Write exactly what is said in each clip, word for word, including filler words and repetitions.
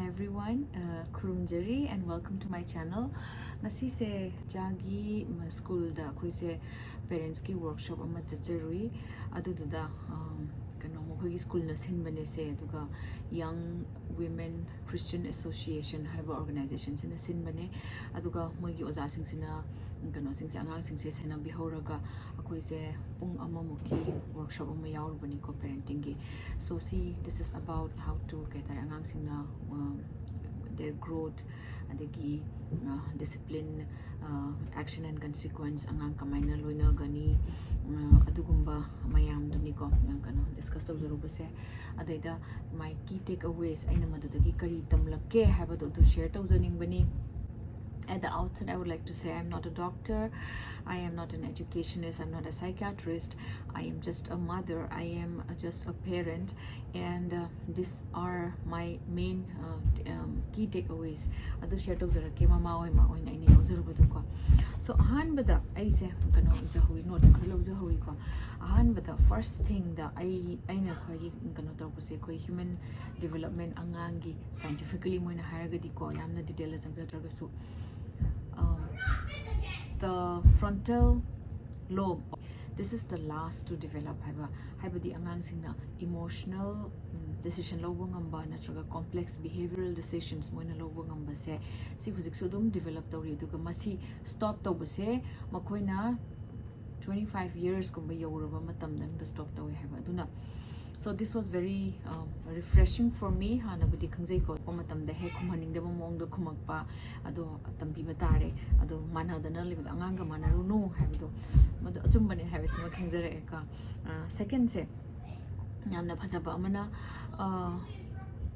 Everyone, uh, ꯈꯨꯔꯨꯝꯖꯔꯤ and welcome to my channel. ꯉꯁꯤꯁꯦ ꯏꯆꯥꯒꯤ ꯁ꯭ꯀꯨꯜꯗ ꯑꯩꯈꯣꯏꯁꯦ ꯄꯦꯔꯦꯟꯠꯁꯀꯤ ꯋꯔꯛꯁꯣꯞ ꯑꯃ ꯆꯠꯆꯔꯨꯏ꯫ ꯑꯗꯨꯗꯨꯗ ꯀꯩꯅꯣ ꯃꯈꯣꯏꯒꯤ ꯁ꯭ꯀꯨꯜꯅ ꯁꯤꯟꯕꯅꯦ ꯁꯦ, ꯑꯗꯨꯒ Young Women Christian Association ꯍꯥꯏꯕ ꯑꯣꯔꯒꯅꯥꯏꯖꯦꯁꯟꯁꯤꯅ ꯁꯤꯟꯕꯅꯦ꯫ ꯑꯗꯨꯒ ꯃꯣꯏꯒꯤ ꯑꯣꯖꯥꯁꯤꯡꯁꯤꯅ ꯀꯩꯅꯣꯁꯤꯡꯁꯦ, ꯑꯉꯥꯡꯁꯤꯡꯁꯦ ꯁꯦꯟꯅꯕꯤꯍꯧꯔꯒ ꯑꯩꯈꯣꯏꯁꯦ ꯄꯨꯡ ꯑꯃꯃꯨꯛꯀꯤ ꯋꯔꯛꯁꯣꯞ ꯑꯃ ꯌꯥꯎꯔꯨꯕꯅꯤꯀꯣ, ꯄꯦꯔꯦꯟꯇꯤꯡꯒꯤ꯫ So ꯁꯤ, this is about how to, ꯀꯩ ꯍꯥꯏꯇꯥꯔꯦ, ꯑꯉꯥꯡꯁꯤꯡꯅ their growth, ꯑꯗꯒꯤ discipline, action and consequence, ꯑꯉꯥꯡ ꯀꯃꯥꯏꯅ ꯂꯣꯏꯅꯒꯅꯤ, ꯑꯗꯨꯒꯨꯝꯕ ꯃꯌꯥꯝꯗꯨꯅꯤꯀꯣ ꯀꯩꯅꯣ ꯗꯤꯁꯀꯁ ꯇꯧꯖꯔꯨꯕꯁꯦ꯫ ꯑꯗꯩꯗ my key takeaways, ꯑꯩꯅ ꯃꯗꯨꯗꯒꯤ ꯀꯔꯤ ꯇꯝꯂꯛꯀꯦ ꯍꯥꯏꯕꯗꯣ ꯑꯗꯨ ꯁꯤꯌꯔ ꯇꯧꯖꯅꯤꯡꯕꯅꯤ꯫ At the outset, I would like to say I am not a doctor, I am not an educationist, I'm not a psychiatrist, I am just a mother, I am just a parent, and uh, these are my main uh, t- um, key takeaways. ꯑꯗꯨ ꯁꯤꯌꯔ ꯇꯧꯖꯔꯛꯀꯦ, ꯃꯃꯥ ꯑꯣꯏꯃ ꯑꯣꯏꯅ ꯑꯩꯅ ꯌꯥꯎꯖꯔꯨꯕꯗꯣꯀꯣ꯫ So ꯑꯍꯥꯟꯕꯗ ꯑꯩꯁꯦ ꯀꯩꯅꯣ ꯏꯖꯍꯧꯋꯤ, notes ꯈꯔ ꯂꯧꯖꯍꯧꯋꯤꯀꯣ꯫ ꯑꯍꯥꯟꯕꯗ, ꯐꯥꯔꯁ ꯊꯤꯡꯗ ꯑꯩ ꯑꯩꯅ ꯈ꯭ꯋꯥꯏꯒꯤ ꯀꯩꯅꯣ ꯇꯧꯔꯛꯄꯁꯦ, ꯑꯩꯈꯣꯏ ꯍ꯭ꯌꯨꯃꯦꯟ ꯗꯤꯕꯂꯞꯃꯦꯟ, ꯑꯉꯥꯡꯒꯤ ꯁꯥꯏꯟꯇꯤꯐꯤꯀꯦꯂꯤ ꯃꯣꯏꯅ ꯍꯥꯏꯔꯒꯗꯤꯀꯣ, ꯌꯥꯝꯅ ꯗꯤꯇꯦꯜꯗ ꯆꯪꯖꯗ꯭ꯔꯒꯁꯨ, um, the frontal lobe, this is the last to develop ꯍꯥꯏꯕ, ꯍꯥꯏꯕꯗꯤ ꯑꯉꯥꯡꯁꯤꯡꯅ ꯏꯃꯣꯁꯅꯦꯜ ꯗꯤꯁꯤꯖꯟ ꯂꯧꯕ ꯉꯝꯕ ꯅꯠꯇ꯭ꯔꯒ ꯀꯣꯝꯄ꯭ꯂꯦꯛꯁ ꯕꯤꯍꯦꯕꯤꯌꯔꯦꯜ ꯗꯤꯁꯤꯖꯟꯁ ꯃꯣꯏꯅ ꯂꯧꯕ ꯉꯝꯕꯁꯦ, ꯁꯤ ꯍꯧꯖꯤꯛꯁꯨ ꯑꯗꯨꯝ ꯗꯤꯕꯂꯞ ꯇꯧꯔꯤ꯫ ꯑꯗꯨꯒ ꯃꯁꯤ ꯁ꯭ꯇꯣꯞ ꯇꯧꯕꯁꯦ ꯃꯈꯣꯏꯅ twenty five yearsꯀꯨꯝꯕ ꯌꯧꯔꯕ ꯃꯇꯝꯗ ꯁ꯭ꯇꯣꯞ ꯇꯧꯋꯦ ꯍꯥꯏꯕ꯫ ꯑꯗꯨꯅ, so this was very uh, refreshing for me. ꯍꯥꯟꯅꯕꯨꯗꯤ ꯈꯪꯖꯩꯀꯣ, ꯄꯣꯛꯄ ꯃꯇꯝꯗ ꯍꯦꯛ ꯈꯨꯝꯍꯟꯅꯤꯡꯗꯕ ꯃꯑꯣꯡꯗ ꯈꯨꯝꯃꯛꯄ, ꯑꯗꯣ ꯇꯝꯕꯤꯕ ꯇꯥꯔꯦ꯫ ꯑꯗꯣ ꯃꯥꯟꯅꯗꯅ ꯂꯩꯕꯗꯣ, ꯑꯉꯥꯡꯒ ꯃꯥꯟꯅꯔꯨꯅꯨ ꯍꯥꯏꯕꯗꯣ, ꯃꯗꯨ ꯑꯆꯨꯝꯕꯅꯦ ꯍꯥꯏꯕꯁꯤꯃ ꯈꯪꯖꯔꯛꯑꯦꯀꯣ꯫ ꯁꯦꯀꯦꯟꯁꯦ, ꯌꯥꯝꯅ ꯐꯖꯕ ꯑꯃꯅ, ꯑ,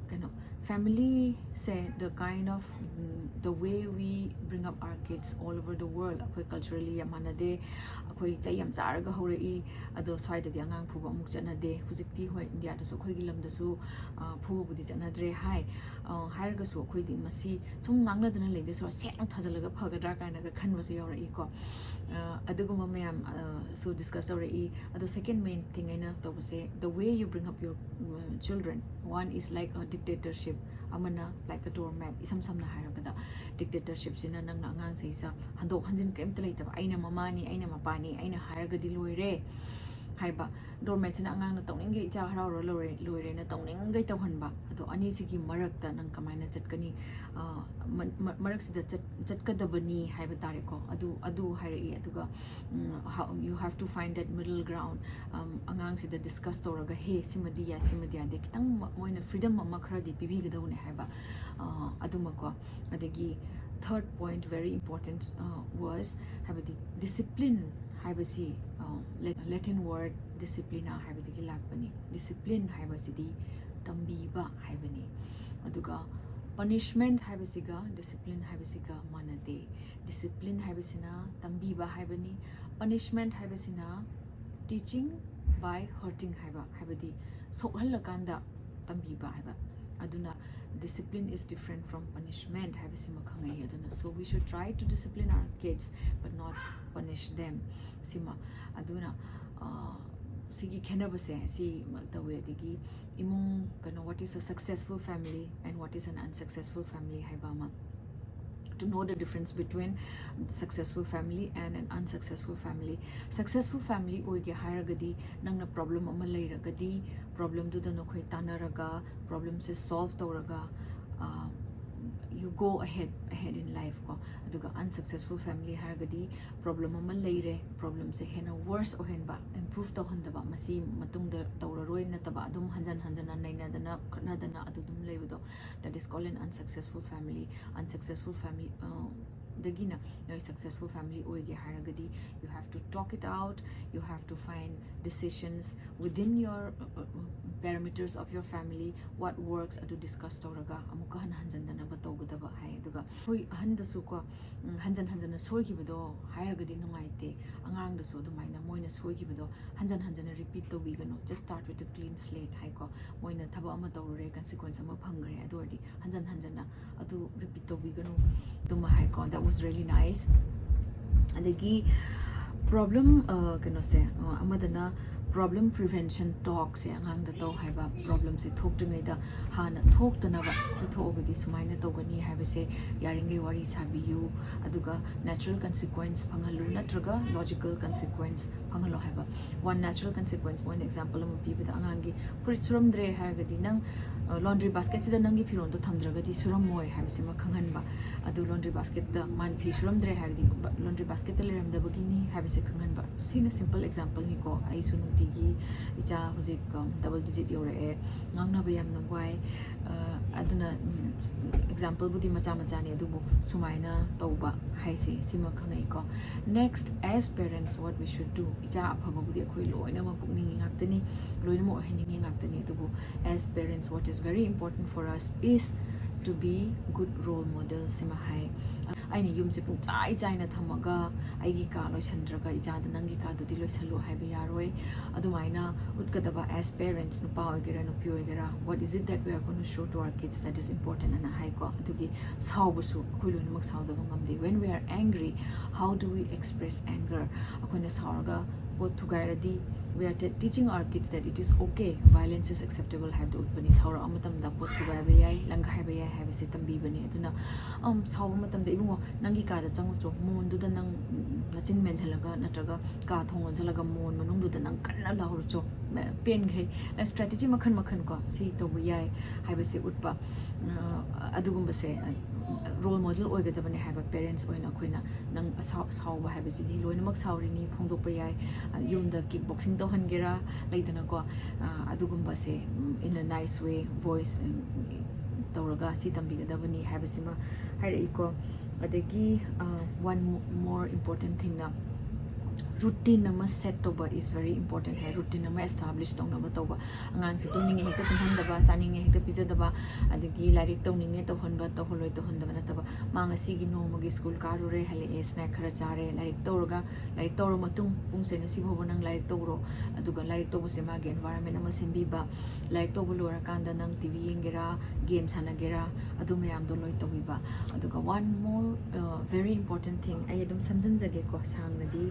ꯀꯩꯅꯣ, ꯐꯦꯃꯤꯂꯤꯁꯦ, the kind of, um, the way we bring up our kids all over the world, ꯑꯩꯈꯣꯏ ꯀꯜꯆꯔꯦꯜꯂꯤ ꯌꯥꯝ ꯃꯥꯟꯅꯗꯦ꯫ ꯑꯩꯈꯣꯏ ꯆꯩ ꯌꯥꯝ ꯆꯥꯔꯒ ꯍꯧꯔꯛꯏ, ꯑꯗꯣ ꯁ꯭ꯋꯥꯏꯗꯗꯤ ꯑꯉꯥꯡ ꯐꯨꯕ ꯑꯃꯨꯛ ꯆꯠꯅꯗꯦ꯫ ꯍꯧꯖꯤꯛꯇꯤ ꯍꯣꯏ, ꯏꯟꯗꯤꯌꯥꯗꯁꯨ, ꯑꯩꯈꯣꯏꯒꯤ ꯂꯝꯗꯁꯨ, ꯑ, ꯐꯨꯕꯕꯨꯗꯤ ꯆꯠꯅꯗ꯭ꯔꯦ ꯍꯥꯏ꯫ ꯑ, ꯍꯥꯏꯔꯒꯁꯨ ꯑꯩꯈꯣꯏꯗꯤ ꯃꯁꯤ ꯁꯨꯝ ꯉꯥꯡꯅꯗꯅ ꯂꯩꯗꯣꯏ ꯁꯔꯨꯛ ꯁꯦꯡꯅ ꯊꯥꯖꯤꯜꯂꯒ ꯐꯒꯗ꯭ꯔꯥ ꯀꯥꯏꯅꯒ ꯈꯟꯕꯁꯨ ꯌꯥꯎꯔꯛꯏꯀꯣ꯫ ꯑ, ꯑꯗꯨꯒꯨꯝꯕ ꯃꯌꯥꯝ, ꯑ, ꯁꯨ ꯗꯤꯁꯀꯁ ꯇꯧꯔꯛꯏ꯫ ꯑꯗꯣ ꯁꯦꯀꯦꯟ ꯃꯦꯟ ꯊꯤꯡ ꯑꯩꯅ ꯇꯧꯕꯁꯦ, the way you bring up your, uh, children, one is like a dictatorship. ꯑꯃꯅ like a doormat, ꯏꯁꯝ ꯁꯝꯅ ꯍꯥꯏꯔꯕꯗ dictatorshipꯁꯤꯅ ꯅꯪꯅ ꯑꯉꯥꯡꯁꯤꯡꯁꯦ ꯍꯟꯗꯣꯛ ꯍꯟꯖꯤꯟ ꯀꯔꯤꯝꯇ ꯂꯩꯇꯕ, ꯑꯩꯅ ꯃꯃꯥꯅꯤ, ꯑꯩꯅ ꯃꯄꯥꯅꯤ, ꯑꯩꯅ ꯍꯥꯏꯔꯒꯗꯤ ꯂꯣꯏꯔꯦ ꯍꯥꯏꯕ, doormatꯁꯤꯅ ꯑꯉꯥꯡꯅ ꯇꯧꯅꯤꯡꯒꯩ ꯏꯆꯥ ꯍꯔꯥꯎꯔ ꯂꯣꯏꯔꯦ, ꯂꯣꯏꯔꯦꯅ ꯇꯧꯅꯤꯡꯒꯩ ꯇꯧꯍꯟꯕ꯫ ꯑꯗꯣ ꯑꯅꯤꯁꯤꯒꯤ ꯃꯔꯛꯇ ꯅꯪ ꯀꯃꯥꯏꯅ ꯆꯠꯀꯅꯤ? ꯑ, ꯃ-, ꯃ-, ꯃꯔꯛꯁꯤꯗ ꯆꯠ-, ꯆꯠꯀꯗꯕꯅꯤ ꯍꯥꯏꯕ ꯇꯥꯔꯦꯀꯣ꯫ ꯑꯗꯨ, ꯑꯗꯨ ꯍꯥꯏꯔꯛꯏ꯫ ꯑꯗꯨꯒ, ꯎꯝ, how, you have to find that middle ground꯫ ꯑꯝ, ꯑꯉꯥꯡꯁꯤꯗ discuss ꯇꯧꯔꯒ, "ꯍꯦ, ꯁꯤꯃꯗꯤ ꯌꯥꯏ, ꯁꯤꯃꯗꯤ ꯌꯥꯗꯦ", ꯈꯤꯇꯪ ꯃ-, ꯃꯣꯏꯅ freedom ꯑꯃ ꯈꯔꯗꯤ ꯄꯤꯕꯤꯒꯗꯧꯅꯦ ꯍꯥꯏꯕ, ꯑ, ꯑꯗꯨꯃꯀꯣ꯫ ꯑꯗꯒꯤ third point, very important, ꯑ, was, ꯍꯥꯏꯕꯗꯤ discipline ꯍꯥꯏꯕꯁꯤ, ꯑ, ꯂꯦ-, Latin word disciplina ꯍꯥꯏꯕꯗꯒꯤ ꯂꯥꯛꯄꯅꯤ꯫ Discipline ꯍꯥꯏꯕꯁꯤꯗꯤ ꯇꯝꯕꯤꯕ ꯍꯥꯏꯕꯅꯤ꯫ ꯑꯗꯨꯒ punishment ꯍꯥꯏꯕꯁꯤꯒ discipline ꯍꯥꯏꯕꯁꯤꯒ ꯃꯥꯟꯅꯗꯦ꯫ Discipline ꯍꯥꯏꯕꯁꯤꯅ ꯇꯝꯕꯤꯕ ꯍꯥꯏꯕꯅꯤ꯫ Punishment ꯍꯥꯏꯕꯁꯤꯅ teaching by hurting ꯍꯥꯏꯕ, ꯍꯥꯏꯕꯗꯤ ꯁꯣꯛꯍꯜꯂꯀꯥꯟꯗ ꯇꯝꯕꯤꯕ ꯍꯥꯏꯕ꯫ ꯑꯗꯨꯅ discipline is different from punishment ꯍꯥꯏꯕꯁꯤꯃ ꯈꯪꯉꯛꯏ꯫ ꯑꯗꯨꯅ, so we should try to discipline our kids but not punish them꯫ ꯁꯤꯃ꯫ ꯑꯗꯨꯅ, ꯑ, ꯁꯤꯒꯤ ꯈꯦꯠꯅꯕꯁꯦ ꯁꯤ ꯇꯧꯋꯦ꯫ ꯑꯗꯒꯤ ꯏꯃꯨꯡ, ꯀꯩꯅꯣ, what is a successful family and what is an unsuccessful family ꯍꯥꯏꯕ ꯑꯃ, to know the difference between successful family and an unsuccessful family꯫ Successful family ꯑꯣꯏꯒꯦ ꯍꯥꯏꯔꯒꯗꯤ ꯅꯪꯅ problem ꯑꯃ ꯂꯩꯔꯒꯗꯤ problemꯗꯨꯗ ꯅꯈꯣꯏ ꯇꯥꯟꯅꯔꯒ problemꯁꯦ solve ꯇꯧꯔꯒ, ꯑ, you go ahead, ahead in life ꯀꯣ꯫ ꯑꯗꯨꯒ unsuccessful family ꯍꯥꯏꯔꯒꯗꯤ problem ꯑꯃ ꯂꯩꯔꯦ, problemꯁꯦ ꯍꯦꯟꯅ worse ꯑꯣꯏꯍꯟꯕ, improve ꯇꯧꯍꯟꯗꯕ, ꯃꯁꯤ ꯃꯇꯨꯡꯗ ꯇꯧꯔꯔꯣꯏ ꯅꯠꯇꯕ ꯑꯗꯨꯝ ꯍꯟꯖꯟ ꯍꯟꯖꯟꯅ ꯅꯩꯅꯗꯅ ꯈꯠꯅꯗꯅ ꯑꯗꯨ ꯑꯗꯨꯝ ꯂꯩꯕꯗꯣ, that is called an unsuccessful family꯫ Unsuccessful family, ꯑ, ꯗꯒꯤꯅ ꯅꯣꯏ successful family ꯑꯣꯏꯒꯦ ꯍꯥꯏꯔꯒꯗꯤ you have to talk it out, you have to find decisions within your, uh, uh, parameters of your family, what works, ꯑꯗꯨ discuss ꯇꯧꯔꯒ ꯑꯃꯨꯛꯀ ꯍꯟꯅ ꯍꯟꯖꯟꯗꯅꯕ ꯇꯧꯒꯗꯕ ꯍꯥꯏ꯫ ꯑꯗꯨꯒ ꯑꯩꯈꯣꯏ ꯑꯍꯟꯗꯁꯨꯀꯣ, ꯎꯝ, ꯍꯟꯖꯟ ꯍꯟꯖꯟꯅ ꯁꯣꯏꯈꯤꯕꯗꯣ ꯍꯥꯏꯔꯒꯗꯤ ꯅꯨꯡꯉꯥꯏꯇꯦ꯫ ꯑꯉꯥꯡꯗꯁꯨ ꯑꯗꯨꯃꯥꯏꯅ ꯃꯣꯏꯅ ꯁꯣꯏꯈꯤꯕꯗꯣ ꯍꯟꯖꯟ ꯍꯟꯖꯟꯅ repeat ꯇꯧꯕꯤꯒꯅꯨ꯫ Just start with a clean slate ꯍꯥꯏꯀꯣ꯫ ꯃꯣꯏꯅ ꯊꯕꯛ ꯑꯃ ꯇꯧꯔꯨꯔꯦ, consequence ꯑꯃ ꯐꯪꯈ꯭ꯔꯦ, ꯑꯗꯨ ꯑꯣꯏꯔꯗꯤ ꯍꯟꯖꯟ ꯍꯟꯖꯟꯅ ꯑꯗꯨ repeat ꯇꯧꯕꯤꯒꯅꯨ꯫ ꯑꯗꯨꯃ ꯍꯥꯏꯀꯣ꯫ That was really nice꯫ ꯑꯗꯒꯤ problem, ꯑ, ꯀꯩꯅꯣꯁꯦ, ꯑ, ꯑꯃꯗꯅ Problem prevention talkꯁꯦ ꯑꯉꯥꯡꯗ ꯇꯧ ꯍꯥꯏꯕ, problemꯁꯦ ꯊꯣꯛꯇ꯭ꯔꯤꯉꯩꯗ ꯍꯥꯟꯅ ꯊꯣꯛꯇꯅꯕ, ꯁꯤ ꯊꯣꯛꯑꯒꯗꯤ ꯁꯨꯃꯥꯏꯅ ꯇꯧꯒꯅꯤ ꯍꯥꯏꯕꯁꯦ ꯌꯥꯔꯤꯉꯩ ꯋꯥꯔꯤ ꯁꯥꯕꯤꯌꯨ꯫ ꯑꯗꯨꯒ natural consequence ꯐꯪꯍꯜꯂꯨ, ꯅꯠꯇ꯭ꯔꯒ logical consequence ꯐꯪꯍꯜꯂꯣ ꯍꯥꯏꯕ꯫ One natural consequence, ꯃꯣꯏꯅ example ꯑꯃ ꯄꯤꯕꯗ, ꯑꯉꯥꯡꯒꯤ ꯐꯨꯔꯤꯠ ꯁꯨꯔꯝꯗ꯭ꯔꯦ ꯍꯥꯏꯔꯒꯗꯤ, ꯅꯪ laundry basketꯁꯤꯗ ꯅꯪꯒꯤ ꯐꯤꯔꯣꯜꯗꯣ ꯊꯝꯗ꯭ꯔꯒꯗꯤ ꯁꯨꯔꯝꯃꯣꯏ ꯍꯥꯏꯕꯁꯤꯃ ꯈꯪꯍꯟꯕ꯫ ꯑꯗꯨ laundry basketꯇ ꯃꯥꯅ ꯐꯤ ꯁꯨꯔꯝꯗ꯭ꯔꯦ ꯍꯥꯏꯔꯗꯤ laundry basketꯇ ꯂꯩꯔꯝꯗꯕꯒꯤꯅꯤ ꯍꯥꯏꯕꯁꯦ ꯈꯪꯍꯟꯕ꯫ ꯁꯤꯅ simple exampleꯅꯤꯀꯣ꯫ ꯑꯩꯁꯨ ꯅꯨꯡꯇꯤꯒꯤ, ꯏꯆꯥ ꯍꯧꯖꯤꯛ double digit ꯌꯧꯔꯛꯑꯦ, ꯉꯥꯡꯅꯕ ꯌꯥꯝꯅ ꯋꯥꯏ꯫ ꯑꯗꯨꯅ exampleꯕꯨꯗꯤ ꯃꯆꯥ ꯃꯆꯥꯅꯤ, ꯑꯗꯨꯕꯨ ꯁꯨꯃꯥꯏꯅ ꯇꯧꯕ ꯍꯥꯏꯁꯦ ꯁꯤꯃ ꯈꯪꯉꯛꯏꯀꯣ꯫ Next, as parents, what we should do? ꯏꯆꯥ ꯑꯐꯕꯕꯨꯗꯤ ꯑꯩꯈꯣꯏ ꯂꯣꯏꯅꯃꯛ ꯄꯣꯛꯅꯤꯡꯉꯤ ꯉꯥꯛꯇꯅꯤ, ꯂꯣꯏꯅꯃꯛ ꯑꯣꯏꯍꯟꯅꯤꯡꯉꯤ ꯉꯥꯛꯇꯅꯤ꯫ ꯑꯗꯨꯕꯨ as parents, what is very important for us is to be good role model ꯁꯤꯃ ꯍꯥꯏ꯫ ꯑꯩꯅ ꯌꯨꯝꯁꯦ ꯄꯨꯡꯆꯥꯏ ꯆꯥꯏꯅ ꯊꯝꯃꯒ ꯑꯩꯒꯤ ꯀꯥ ꯂꯣꯏꯁꯟꯗ꯭ꯔꯒ ꯏꯆꯥꯗ "ꯅꯪꯒꯤ ꯀꯥꯗꯨꯗꯤ ꯂꯣꯏꯁꯜꯂꯨ" ꯍꯥꯏꯕ ꯌꯥꯔꯣꯏ꯫ ꯑꯗꯨꯃꯥꯏꯅ ꯎꯠꯀꯗꯕ, as parents, ꯅꯨꯄꯥ ꯑꯣꯏꯒꯦꯔꯥ ꯅꯨꯄꯤ ꯑꯣꯏꯒꯦꯔꯥ, what is it that we are going to show to our kids that is important ꯑꯅ ꯍꯥꯏꯀꯣ꯫ ꯑꯗꯨꯒꯤ ꯁꯥꯎꯕꯁꯨ ꯑꯩꯈꯣꯏ ꯂꯣꯏꯅꯃꯛ ꯁꯥꯎꯗꯕ ꯉꯝꯗꯦ꯫ When we are angry, how do we express anger? ꯑꯩꯈꯣꯏꯅ ꯁꯥꯎꯔꯒ ꯄꯣꯠ ꯊꯨꯒꯥꯏꯔꯗꯤ, we are teaching our kids that it is okay, violence is acceptable ꯍꯥꯏꯕꯗꯨ ꯎꯠꯄꯅꯤ꯫ ꯁꯥꯎꯔꯛꯑ ꯃꯇꯝꯗ ꯄꯣꯠ ꯊꯨꯒꯥꯏꯕ ꯌꯥꯏ, ꯂꯪꯒꯥꯏꯕ ꯌꯥꯏ ꯍꯥꯏꯕꯁꯦ ꯇꯝꯕꯤꯕꯅꯤ꯫ ꯑꯗꯨꯅ ꯁꯥꯎꯕ ꯃꯇꯝꯗ, "ꯏꯕꯨꯡꯉꯣ, ꯅꯪꯒꯤ ꯀꯥꯗ ꯆꯪꯉꯨꯆꯣ, ꯃꯣꯟꯗꯨꯗ ꯅꯪ ꯅꯆꯤꯟ ꯃꯦꯟꯁꯤꯜꯂꯒ ꯅꯠꯇ꯭ꯔꯒ ꯀꯥ ꯊꯣꯡ ꯂꯣꯟꯁꯤꯜꯂꯒ ꯃꯣꯟ ꯃꯅꯨꯡꯗꯨꯗ ꯅꯪ ꯀꯟꯅ ꯂꯥꯎꯔꯨꯆꯣ, ꯄꯦꯟꯈ꯭ꯔꯦ"꯫ Strategy ꯃꯈꯜ ꯃꯈꯜ ꯀꯣ, ꯁꯤ ꯇꯧꯕ ꯌꯥꯏ ꯍꯥꯏꯕꯁꯦ ꯎꯠꯄ꯫ ꯑꯗꯨꯒꯨꯝꯕꯁꯦ role model ꯑꯣꯏꯒꯗꯕꯅꯦ ꯍꯥꯏꯕ꯫ Parents ꯑꯣꯏꯅ ꯑꯩꯈꯣꯏꯅ, ꯅꯪ ꯑꯁꯥꯎ-, ꯁꯥꯎꯕ ꯍꯥꯏꯕꯁꯤꯗꯤ ꯂꯣꯏꯅꯃꯛ ꯁꯥꯎꯔꯤꯅꯤ, ꯐꯣꯡꯗꯣꯛꯄ ꯌꯥꯏ꯫ ꯌꯨꯝꯗ kick boxing ꯇꯧꯍꯟꯒꯦꯔꯥ, ꯂꯩꯗꯅꯀꯣ, ꯑꯗꯨꯒꯨꯝꯕꯁꯦ, in a nice way, voice ꯇꯧꯔꯒ ꯁꯤ ꯇꯝꯕꯤꯒꯗꯕꯅꯤ ꯍꯥꯏꯕꯁꯤꯃ ꯍꯥꯏꯔꯛꯏꯀꯣ꯫ ꯑꯗꯒꯤ one more important thingꯅ, routine ꯑꯃ set ꯇꯧꯕ is very important high. Routine ꯑꯃ establish ꯇꯧꯅꯕ ꯇꯧꯕ꯫ ꯑꯉꯥꯡꯁꯦ ꯇꯨꯝꯅꯤꯡꯉꯦ ꯍꯦꯛꯇ ꯇꯨꯝꯍꯟꯗꯕ, ꯆꯥꯅꯤꯡꯉꯦ ꯍꯦꯛꯇ ꯄꯤꯖꯗꯕ, ꯑꯗꯒꯤ ꯂꯥꯏꯔꯤꯛ ꯇꯧꯅꯤꯡꯉꯦ ꯇꯧꯍꯟꯕ, ꯇꯧꯍꯜꯂꯣꯏ ꯇꯧꯍꯟꯗꯕ ꯅꯠꯇꯕ, ꯃꯥ ꯉꯁꯤꯒꯤ ꯅꯣꯡꯃꯒꯤ school ꯀꯥꯔꯨꯔꯦ, ꯍꯜꯂꯛꯑꯦ, snack ꯈꯔ ꯆꯥꯔꯦ, ꯂꯥꯏꯔꯤꯛ ꯇꯧꯔꯒ, ꯂꯥꯏꯔꯤꯛ ꯇꯧꯔ ꯃꯇꯨꯡ ꯄꯨꯡꯁꯦ ꯉꯁꯤ ꯐꯥꯎꯕ ꯅꯪ ꯂꯥꯏꯔꯤꯛ ꯇꯧꯔꯣ꯫ ꯑꯗꯨꯒ ꯂꯥꯏꯔꯤꯛ ꯇꯧꯕꯁꯦ ꯃꯥꯒꯤ environment ꯑꯃ ꯁꯦꯝꯕꯤꯕ, ꯂꯥꯏꯔꯤꯛ ꯇꯧꯕ ꯂꯣꯏꯔꯀꯥꯟꯗ ꯅꯪ T V ꯌꯦꯡꯒꯦꯔꯥ, game ꯁꯥꯟꯅꯒꯦꯔꯥ, ꯑꯗꯨ ꯃꯌꯥꯝꯗꯣ ꯂꯣꯏ ꯇꯧꯕꯤꯕ꯫ ꯑꯗꯨꯒ one more very important thing, ꯑꯩ ꯑꯗꯨꯝ ꯁꯝꯖꯤꯟꯖꯒꯦꯀꯣ, ꯁꯥꯡꯅꯗꯤ,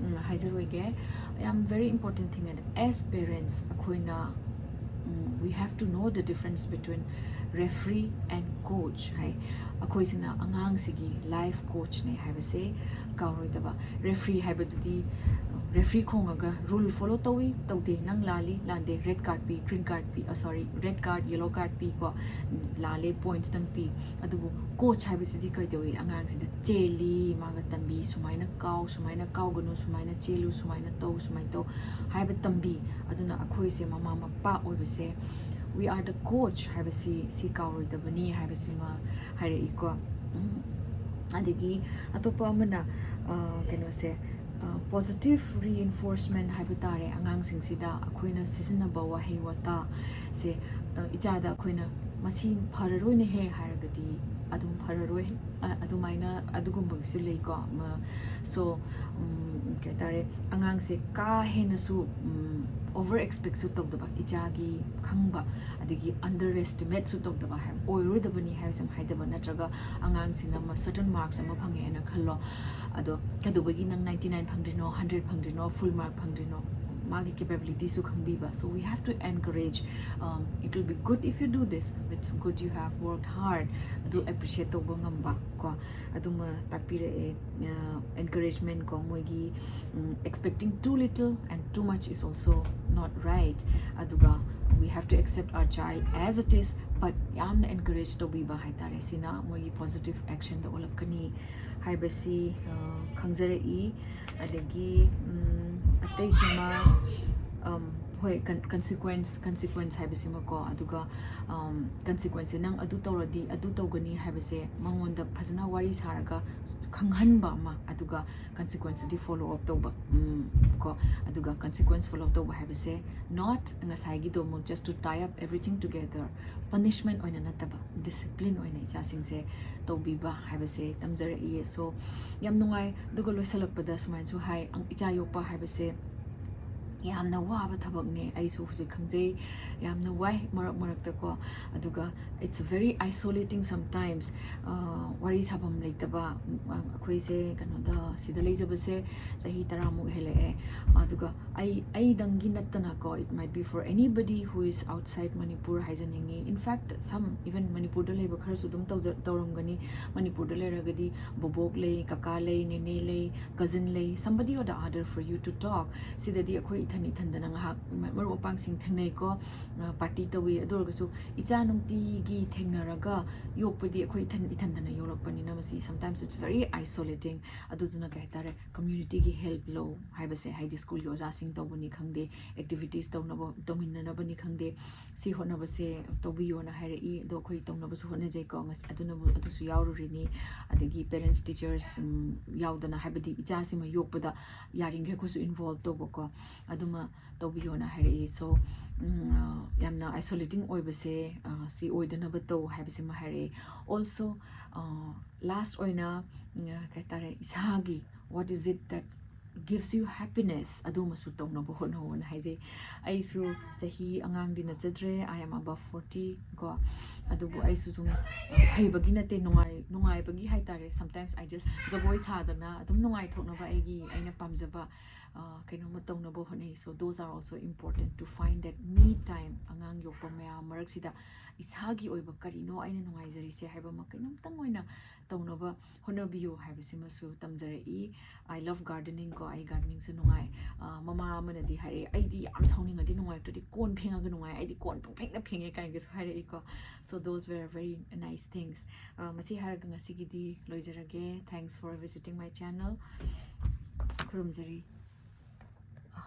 ꯎꯝ, ꯍꯥꯏꯖꯔꯣꯏꯒꯦ꯫ ꯌꯥꯝ very important thing, and as parents ꯑꯩꯈꯣꯏꯅ, ꯎꯝ, we have to know the difference between referee and coach ꯍꯥꯏ꯫ ꯑꯩꯈꯣꯏꯁꯤꯅ ꯑꯉꯥꯡꯁꯤꯒꯤ life coachꯅꯦ ꯍꯥꯏꯕꯁꯦ ꯀꯥꯎꯔꯣꯏꯗꯕ꯫ Referee ꯍꯥꯏꯕꯗꯨꯗꯤ referee ꯈꯣꯡꯉꯒ rule follow ꯇꯧꯏ ꯇꯧꯗꯦ, ꯅꯪ ꯂꯥꯜꯂꯤ ꯂꯥꯟꯗꯦ, red card ꯄꯤ green card ꯄꯤ, sorry, red card yellow card ꯄꯤ ꯀꯣ, ꯂꯥꯜꯂꯦ pointsꯇꯪ ꯄꯤ꯫ ꯑꯗꯨꯕꯨ coach ꯍꯥꯏꯕꯁꯤꯗꯤ ꯀꯩꯗꯧꯏ? ꯑꯉꯥꯡꯁꯤꯗ ꯆꯦꯜꯂꯤ, ꯃꯥꯒ ꯇꯝꯕꯤ, ꯁꯨꯃꯥꯏꯅ ꯀꯥꯎ, ꯁꯨꯃꯥꯏꯅ ꯀꯥꯎꯒꯅꯨ, ꯁꯨꯃꯥꯏꯅ ꯆꯦꯜꯂꯨ, ꯁꯨꯃꯥꯏꯅ ꯇꯧ, ꯁꯨꯃꯥꯏꯅ ꯇꯧ ꯍꯥꯏꯕ ꯇꯝꯕꯤ꯫ ꯑꯗꯨꯅ ꯑꯩꯈꯣꯏꯁꯦ ꯃꯃꯥ ꯃꯄꯥ ꯑꯣꯏꯕꯁꯦ, we are the coach ꯍꯥꯏꯕꯁꯤ ꯁꯤ ꯀꯥꯎꯔꯣꯏꯗꯕꯅꯤ ꯍꯥꯏꯕꯁꯤꯃ ꯍꯥꯏꯔꯛꯏꯀꯣ꯫ ꯎꯝ, ꯑꯗꯒꯤ ꯑꯇꯣꯞꯄ ꯑꯃꯅ, ꯑ, ꯀꯩꯅꯣꯁꯦ, positive reinforcement ꯍꯥꯏꯕ ꯇꯥꯔꯦ꯫ ꯑꯉꯥꯡꯁꯤꯡꯁꯤꯗ ꯑꯩꯈꯣꯏꯅ ꯁꯤꯖꯤꯟꯅꯕ ꯋꯥꯍꯩ ꯋꯥꯇꯥꯁꯦ, ꯑ, ꯏꯆꯥꯗ ꯑꯩꯈꯣꯏꯅ "ꯃꯁꯤ ꯐꯔꯔꯣꯏꯅꯦꯍꯦ" ꯍꯥꯏꯔꯒꯗꯤ ꯑꯗꯨꯝ ꯐꯔꯔꯣꯏ꯫ ꯑ, ꯑꯗꯨꯃꯥꯏꯅ ꯑꯗꯨꯒꯨꯝꯕꯒꯤꯁꯨ ꯂꯩꯀꯣ꯫ ꯃ-, so, ꯎꯝ, ꯀꯩ ꯍꯥꯏꯇꯥꯔꯦ, ꯑꯉꯥꯡꯁꯦ ꯀꯥ ꯍꯦꯟꯅꯁꯨ, ꯎꯝ, over expectꯁꯨ ꯇꯧꯗꯕ, ꯏꯆꯥꯒꯤ ꯈꯪꯕ, ꯑꯗꯒꯤ underestimateꯁꯨ ꯇꯧꯗꯕ ꯍꯥꯏꯕ ꯑꯣꯏꯔꯣꯏꯗꯕꯅꯤ ꯍꯥꯏꯕꯁꯦ ꯌꯥꯝ ꯍꯥꯏꯗꯕ, ꯅꯠꯇ꯭ꯔꯒ ꯑꯉꯥꯡꯁꯤꯅ ꯃ-, certain marks ꯑꯃ ꯐꯪꯉꯦꯅ ꯈꯜꯂꯣ, ꯑꯗꯣ ꯀꯩꯗꯧꯕꯒꯤ ꯅꯪ ninety nine ꯐꯪꯗ꯭ꯔꯤꯅꯣ, hundred ꯐꯪꯗ꯭ꯔꯤꯅꯣ, full mark ꯐꯪꯗ꯭ꯔꯤꯅꯣ? ꯃꯥꯒꯤ capabilityꯁꯨ ꯈꯪꯕꯤꯕ꯫ So we have to encourage, um, it will be good if you do this, it's good you have worked hard, ꯑꯗꯨ appreciate ꯇꯧꯕ ꯉꯝꯕ ꯀꯣ, ꯑꯗꯨꯃ ꯇꯥꯛꯄꯤꯔꯛꯑꯦ꯫ ꯑ, encouragement ꯀꯣ, ꯃꯣꯏꯒꯤ, ꯎꯝ, expecting too little and too much is also not right꯫ ꯑꯗꯨꯒ we have to accept our child as it is, but ꯌꯥꯝꯅ encourage ꯇꯧꯕꯤꯕ ꯍꯥꯏꯇꯥꯔꯦ, ꯁꯤꯅ ꯃꯣꯏꯒꯤ positive actionꯗ ꯑꯣꯜꯂꯛꯀꯅꯤ ꯍꯥꯏꯕꯁꯤ, ꯑ, ꯈꯪꯖꯔꯛꯏ꯫ ꯑꯗꯒꯤ, ꯎꯝ, ꯑꯇꯩꯁꯤꯃ, ꯎꯝ, ꯍꯣꯏ, con-, consequence, consequence ꯍꯥꯏꯕꯁꯤꯃꯀꯣ, ꯑꯗꯨꯒ, ꯎꯝ, consequenceꯁꯦ ꯅꯪ ꯑꯗꯨ ꯇꯧꯔꯗꯤ ꯑꯗꯨ ꯇꯧꯒꯅꯤ ꯍꯥꯏꯕꯁꯦ ꯃꯉꯣꯟꯗ ꯐꯖꯅ ꯋꯥꯔꯤ ꯁꯥꯔꯒ ꯈꯪꯍꯟꯕ ꯑꯃ, ꯑꯗꯨꯒ consequenceꯇꯤ follow up ꯇꯧꯕ, ꯎꯝ, ꯀꯣ, ꯑꯗꯨꯒ consequence follow up ꯇꯧꯕ ꯍꯥꯏꯕꯁꯦ not ꯉꯁꯥꯏꯒꯤꯗꯣ ꯑꯃꯨꯛ just to tie up everything together, punishment ꯑꯣꯏꯅ ꯅꯠꯇꯕ, discipline ꯑꯣꯏꯅ ꯏꯆꯥꯁꯤꯡꯁꯦ ꯇꯧꯕꯤꯕ ꯍꯥꯏꯕꯁꯦ ꯇꯝꯖꯔꯛꯏ꯫ So, ꯌꯥꯝ ꯅꯨꯡꯉꯥꯏ꯫ ꯑꯗꯨꯒ ꯂꯣꯏꯁꯤꯜꯂꯛꯄꯗ ꯁꯨꯃꯥꯏꯅꯁꯨ ꯍꯥꯏ, ꯑꯪ-, ꯏꯆꯥ ꯌꯣꯛꯄ ꯍꯥꯏꯕꯁꯦ ꯌꯥꯝꯅ ꯋꯥꯕ ꯊꯕꯛꯅꯦ꯫ ꯑꯩꯁꯨ ꯍꯧꯖꯤꯛ ꯈꯪꯖꯩ, ꯌꯥꯝꯅ ꯋꯥꯏ ꯃꯔꯛ ꯃꯔꯛꯇꯀꯣ꯫ ꯑꯗꯨꯒ it's very isolating sometimes꯫ ꯋꯥꯔꯤ ꯁꯥꯐꯝ ꯂꯩꯇꯕ, ꯑꯩꯈꯣꯏꯁꯦ ꯀꯩꯅꯣꯗ, ꯁꯤꯗ ꯂꯩꯖꯕꯁꯦ ꯆꯍꯤ ꯇꯔꯥꯃꯨꯛ ꯍꯦꯜꯂꯛꯑꯦ꯫ ꯑꯗꯨꯒ ꯑꯩ ꯑꯩꯗꯪꯒꯤ ꯅꯠꯇꯅꯀꯣ, it might be for anybody who is outside Manipur ꯍꯥꯏꯖꯅꯤꯡꯉꯤ꯫ In fact, some even ꯃꯅꯤꯄꯨꯔꯗ ꯂꯩꯕ ꯈꯔꯁꯨ ꯑꯗꯨꯝ ꯇꯧꯖ ꯇꯧꯔꯝꯒꯅꯤ꯫ ꯃꯅꯤꯄꯨꯔꯗ ꯂꯩꯔꯒꯗꯤ ꯕꯣꯕꯣꯛ ꯂꯩ, ꯀꯀꯥ ꯂꯩ, ꯅꯦꯅꯦ ꯂꯩ, cousin ꯂꯩ, somebody or the other for you to talk꯫ ꯁꯤꯗꯗꯤ ꯑꯩꯈꯣꯏ ꯏꯊꯟ ꯏꯊꯟꯗꯅ ꯉꯥꯏꯍꯥꯛ ꯃꯔꯨꯞ ꯃꯄꯥꯡꯁꯤꯡ ꯊꯦꯡꯅꯩꯀꯣ, party ꯇꯧꯏ꯫ ꯑꯗꯨ ꯑꯣꯏꯔꯒꯁꯨ ꯏꯆꯥ ꯅꯨꯡꯇꯤꯒꯤ ꯊꯦꯡꯅꯔꯒ ꯌꯣꯛꯄꯗꯤ ꯑꯩꯈꯣꯏ ꯏꯊꯟ ꯏꯊꯟꯗꯅ ꯌꯣꯛꯂꯛꯄꯅꯤꯅ, ꯃꯁꯤ sometimes it's very isolating꯫ ꯑꯗꯨꯗꯨꯅ ꯀꯩ ꯍꯥꯏꯇꯥꯔꯦ, communityꯒꯤ help ꯂꯧ ꯍꯥꯏꯕꯁꯦ, ꯍꯥꯏꯗꯤ schoolꯒꯤ ꯑꯣꯖꯥꯁꯤꯡ ꯇꯧꯕꯅꯤ ꯈꯪꯗꯦ, activities ꯇꯧꯅꯕ, ꯇꯧꯃꯤꯟꯅꯅꯕꯅꯤ ꯈꯪꯗꯦ, ꯁꯤ ꯍꯣꯠꯅꯕꯁꯦ ꯇꯧꯕꯤꯌꯣꯅ ꯍꯥꯏꯔꯛꯏ꯫ ꯑꯗꯣ ꯑꯩꯈꯣꯏ ꯇꯧꯅꯕꯁꯨ ꯍꯣꯠꯅꯖꯩꯀꯣ꯫ ꯉꯁꯤ ꯑꯗꯨꯅꯕꯨ, ꯑꯗꯨꯁꯨ ꯌꯥꯎꯔꯨꯔꯤꯅꯤ꯫ ꯑꯗꯒꯤ parents, teachers, ꯎꯝ, ꯌꯥꯎꯗꯅ, ꯍꯥꯏꯕꯗꯤ ꯏꯆꯥꯁꯤꯃ ꯌꯣꯛꯄꯗ ꯌꯥꯔꯤꯈꯩ ꯑꯩꯈꯣꯏꯁꯨ involve ꯇꯧꯕꯀꯣ, ꯑꯗꯨꯃ ꯇꯧꯕꯤꯌꯣꯅ ꯍꯥꯏꯔꯛꯏ꯫ So, ꯎꯝ, ꯑ, ꯌꯥꯝꯅ isolating ꯑꯣꯏꯕꯁꯦ, ꯑ, ꯁꯤ ꯑꯣꯏꯗꯅꯕ ꯇꯧ ꯍꯥꯏꯕꯁꯤꯃ ꯍꯥꯏꯔꯛꯏ꯫ Also, ꯑ, last ꯑꯣꯏꯅ, ꯎꯝ, ꯀꯩ ꯍꯥꯏꯇꯥꯔꯦ, ꯏꯁꯥꯒꯤ what is it that gives you happiness, ꯑꯗꯨꯃꯁꯨ ꯇꯧꯅꯕ ꯍꯣꯠꯅꯧꯑꯣꯅ ꯍꯥꯏꯖꯩ꯫ ꯑꯩꯁꯨ ꯆꯍꯤ ꯑꯉꯥꯡꯗꯤ ꯅꯠꯆꯗ꯭ꯔꯦ, I am above forty ꯀꯣ꯫ ꯑꯗꯨꯕꯨ ꯑꯩꯁꯨ ꯁꯨꯝ, ꯑ, ꯍꯩꯕꯒꯤ ꯅꯠꯇꯦ, ꯅꯨꯡꯉꯥꯏ-, ꯅꯨꯡꯉꯥꯏꯕꯒꯤ ꯍꯥꯏꯇꯥꯔꯦ꯫ Sometimes I just ꯖꯒꯣꯏ ꯁꯥꯗꯅ ꯑꯗꯨꯝ ꯅꯨꯡꯉꯥꯏꯊꯣꯛꯅꯕ, ꯑꯩꯒꯤ, ꯑꯩꯅ ꯄꯥꯝꯖꯕ, ꯑ, ꯀꯩꯅꯣꯝꯃ ꯇꯧꯅꯕ ꯍꯣꯠꯅꯩ꯫ So those are also important to find that me time꯫ ꯑꯉꯥꯡ ꯌꯣꯛꯄ ꯃꯌꯥꯝ ꯃꯔꯛꯁꯤꯗ ꯏꯁꯥꯒꯤ ꯑꯣꯏꯕ ꯀꯔꯤꯅꯣ ꯑꯩꯅ ꯅꯨꯡꯉꯥꯏꯖꯔꯤꯁꯦ ꯍꯥꯏꯕ ꯑꯃ ꯀꯩꯅꯣꯝꯇꯪ ꯑꯣꯏꯅ ꯇꯧꯅꯕ ꯍꯣꯠꯅꯕꯤꯌꯨ ꯍꯥꯏꯕꯁꯤꯃꯁꯨ ꯇꯝꯖꯔꯛꯏ꯫ I love gardening ꯀꯣ, ꯑꯩ gardeningꯁꯨ ꯅꯨꯡꯉꯥꯏ꯫ ꯑ, ꯃꯃꯥ ꯑꯃꯅꯗꯤ ꯍꯥꯏꯔꯛꯑꯦ, "ꯑꯩꯗꯤ ꯌꯥꯝ ꯁꯥꯎꯅꯤꯡꯉꯗꯤ ꯅꯨꯡꯉꯥꯏꯔꯛꯇ꯭ꯔꯗꯤ ꯀꯣꯟ ꯐꯦꯡꯉꯒ ꯅꯨꯡꯉꯥꯏ, ꯑꯩꯗꯤ ꯀꯣꯟ ꯄꯪꯐꯦꯡꯗ ꯐꯦꯡꯉꯦ" ꯀꯥꯏꯅꯒꯁꯨ ꯍꯥꯏꯔꯛꯏꯀꯣ꯫ So those were very nice things꯫ ꯑ, ꯃꯁꯤ ꯍꯥꯏꯔꯒ ꯉꯁꯤꯒꯤꯗꯤ ꯂꯣꯏꯖꯔꯒꯦ꯫ Thanks for visiting my channel꯫ ꯈꯨꯔꯨꯝꯖꯔꯤ꯫